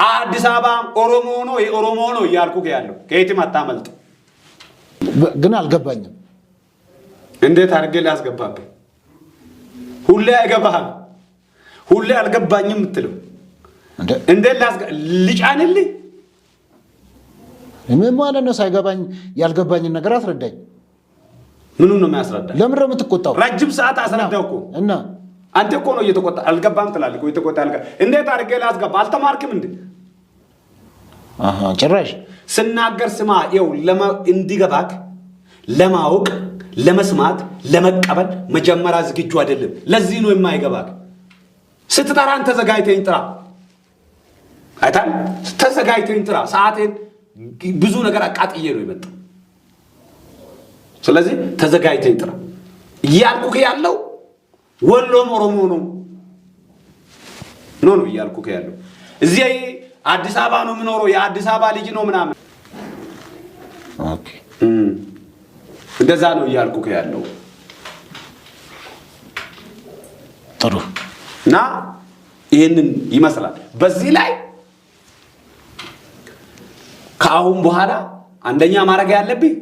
አዲስ አበባ ኦሮሞ ነው፣ የኦሮሞ ነው እያልኩ ያለው ከየትም አታመልጥ። ግን አልገባኝም። እንዴት አድርጌ ላስገባብህ? ሁሌ አይገባህም። ሁሌ አልገባኝም የምትለው እንዴት ልጫንልህ? ምን ማለት ነው? ሳይገባኝ ያልገባኝን ነገር አስረዳኝ። ምኑን ነው የሚያስረዳ? ለምን ነው የምትቆጣው? ረጅም ሰዓት አስረዳው እኮ። እና አንተ እኮ ነው እየተቆጣ አልገባም ትላለህ እኮ፣ እየተቆጣ እንዴት አድርጌ ላስገባ? አልተማርክም እንዴ? አሃ ጭራሽ። ስናገር ስማ። ይኸው እንዲገባክ ለማወቅ፣ ለመስማት፣ ለመቀበል መጀመሪያ ዝግጁ አይደለም። ለዚህ ነው የማይገባክ። ስትጠራን ተዘጋጅተኝ ጥራ። አይታል፣ ተዘጋጅተኝ ጥራ። ሰዓቴን ብዙ ነገር አቃጥዬ ነው የመጣው። ስለዚህ ተዘጋጅተኝ ጥራ እያልኩህ ያለው ወሎም ኦሮሞ ነው no ነው እያልኩህ ያለው። እዚህ አዲስ አበባ ነው የምኖረው፣ የአዲስ አበባ ልጅ ነው ምናምን። Okay። እንደዛ ነው እያልኩህ ያለው። ጥሩ። እና ይህንን ይመስላል። በዚህ ላይ ከአሁን በኋላ አንደኛ ማድረግ ያለብኝ